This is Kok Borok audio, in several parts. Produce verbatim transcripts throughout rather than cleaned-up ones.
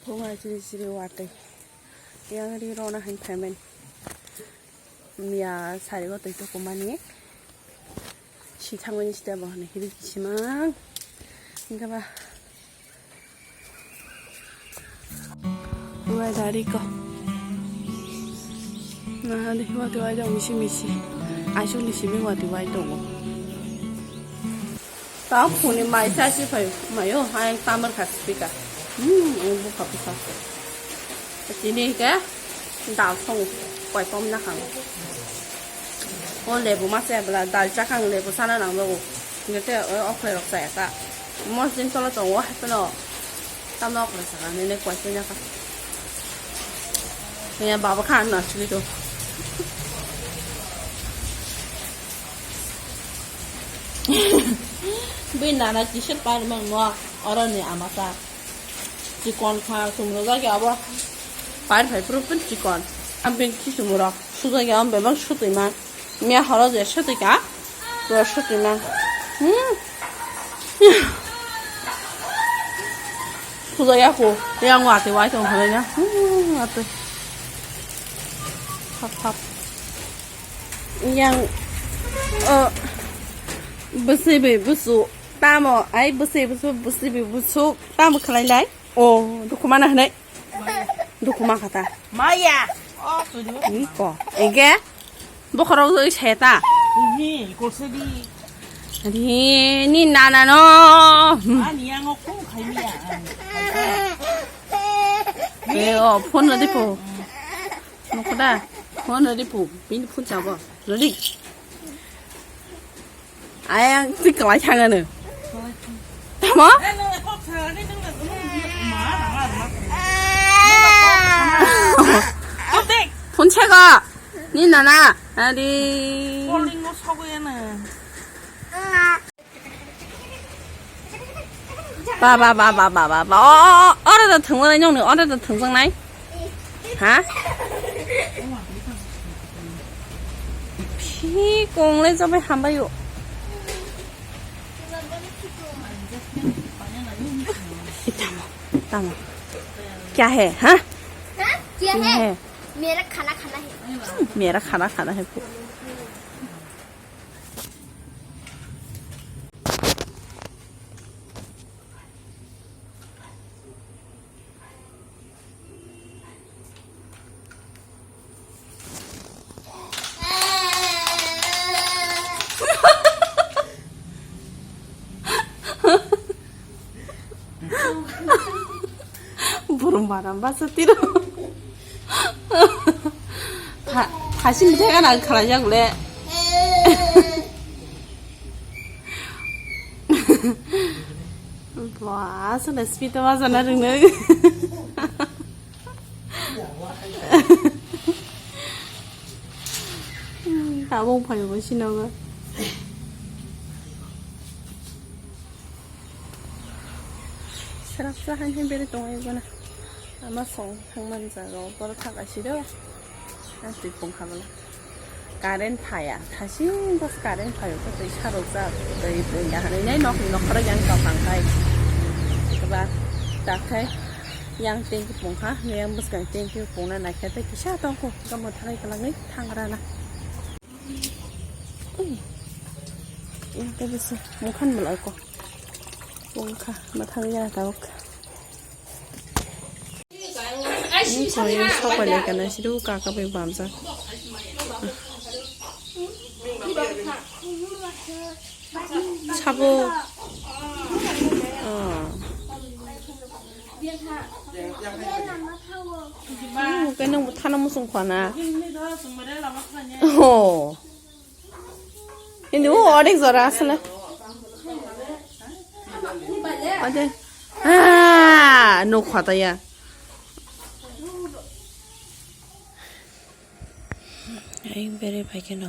Thunga chiri chiri watwi. Yang ri rona hai phaimani. Miya sari go twi tukumani. Si thangmani sita bo hwnwi hiri kisimang. Hingke ba. Wai dari ko. Nah, di wati wai dong misi misi. Asuk ni simi wati wai dong. Tao phone mai sa si phai mayo, hai tamar kha speaker. Hmm, ang bukha bukha. Tini ke dal song koi pom na kang. O lebu ma se bla dal cha kang lebu sana nang lo. Nge te o okle rok sa ya ta. Mo sin tolo to o ha no. Tam no okle sa ne ne koi pom na ka. Ne baba khan na sui to. Bini nana kisa parmang no, oro ni ama ta. Chikon kha, chumrok jagya abo. Par phai phuru pun chikon. Ang bini kisa chumrok. Sujagya ang bebak sutwi man. Miya horo je sutwi ka. Bo sutwi man. Hmm. Sujagya ko. Yang wati wai tong halai na. Hmm, ate. Thap thap. Yang, oh, bwswi bai bwswk tamo, ai bwswi bwswk, bwswi bai bwswk tamo khlai lai? Oh, dukhu mana hwnwi? Dukhu ma kha ta? Maya. Oh, sudi. Ni ko. Ege? Bokhorok joi se ta? Ni, ko se di. Ni, ni nana no. Ani yang ko khai mi ya. Eh, oh, phone no di po. Nokhoda, phone rwdi pu, bini phone chabo. Rwdi. Ayang twi kwlai thangano. Tamo? Phone chego. Ni nana. Adi. Ba, ba, ba. O, o, oro da thwngjaknai nokni, oro da thwngjaknai. Ha? Phi konglai jabai hambai o. Tamo, tamo. Kya hai, ha? Ha? Kya hai? Kya hai? Mera khana khana hai. Hmm, mera khana khana hai. Burung baram basa tiro. Tha-, thasi mithai gana khalai jak le. Ba, sana speed ma sana rung nang. Tabung phaio bo sinogo. Srapsa hai hai bere tongo ebo na. Ama song thangmani jaga o borok thang kaisi do. A twi pungkha bwla. Current phaya. Thasing bas current phaio khe twi sarok jak. Twi pungya hinwi nai nokni nokhorok yang tong thang khai. Eba tak khai yang tanki pungkha. Yang bwskang tanki pungna naikhe tei kisa tongkho. Gamo thanai kwlangwi thangrana. Ui. Yang tei bwswk mungkhan bwlai ko. Pungkha. Mathang ya tabuk. Ni chwng sopai lai kana sidu kaka bai bamjak. Sabo. Oh. Hmm, khe nwng bo thana muchung khwana. Oh. Hindi o onek jora asle. Ade. Ah, no khata ya. Ai bere pai khe no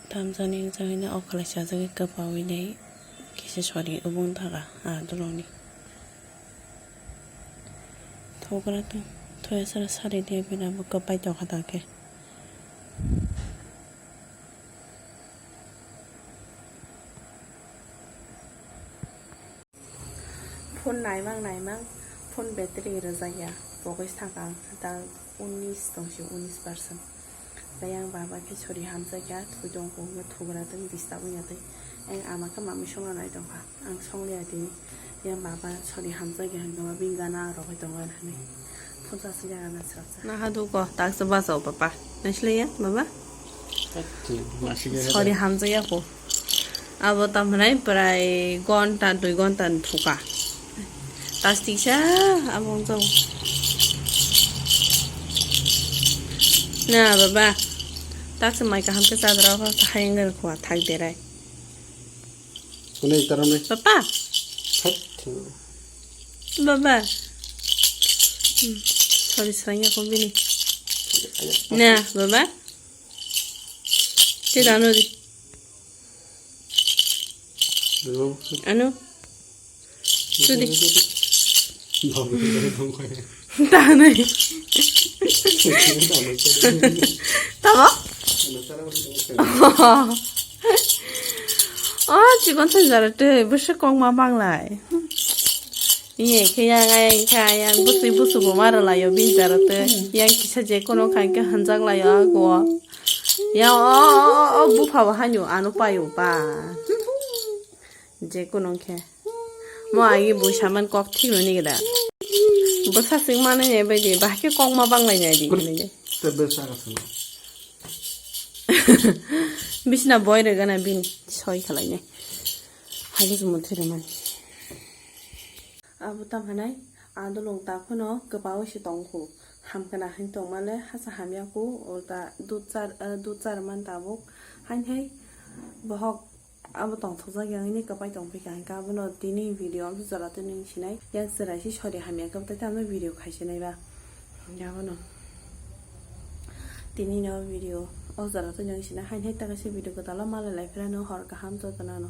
tamjani jani o khalai sajagwi kwpawi nei kisa sori ubung thaga a dolongni. Thogra to thoya sara sari de bina bo kwpai tokha ta khe. Phone naimang naimang Phone battery rwjak ya, pogwi thangkha ang, da unis tongsi, unis percent. Tei ang baba khe sori hamjak ya, thwi tongkho, wngkhe thugra tei disturb wngya tei. Ang ama khe mamwi songna nai tongkha, ang songliya tini. Yang baba sori hamjak ya, hwnkhe ma bini gana rogwi tongo hinwi. Phunsa se jaga na srapsa. Na ha duko, taksa basa o papa. Naisle ya, baba? Sori hamjak ya ko. Abo tamhinai prai gonta, dui gonta ni thuka. Tastiksa abo wngjago. Na baba, taksa mai kaham khe chadra o hayang gana khwa thak derai. Kunai taram nai. Papa. Thak. Baba. Hmm. Sori swrangya ko bini. Na baba. Tei dano di. Anu. Sudi. Tanai. Tamo? Oh, chikon thai jara tei bwswk kok ma banglai. Iye khe yang ayang kha yang bwswi busu bo mara laio bini jara tei yang kisa je kono khai khe hanjak laio ago. Ya o, o, o, o, bupha bo hanyo ano payo ba. Je kono khe. Mo agi bui saman kok thik no ni geda. Bwsa sing mane ne bai di, ba khe kok ma banglai nai di. Tebbe sa ka sung. Bisna boy re gana bin soi khalai ne. Hagi jumo thire mani. Abo tam hanai, adolong ta phano kwbangwi se tong khu. Ham kana hin tong male hasa hamya khu, ulta dud char, eh, dud char man tabuk. Hain hai bohok abo tongthokjak yang ini kwpai tong phika hinka abono tini video ang jora twi nung sinai. Yang chwrai si sori hamya khe tei tamo video khai sinai ba. Abono tini no video o jora twi nung sinai. Hain hai ta kaisa video kwtal o malai lai phira no hor kaham jotono no.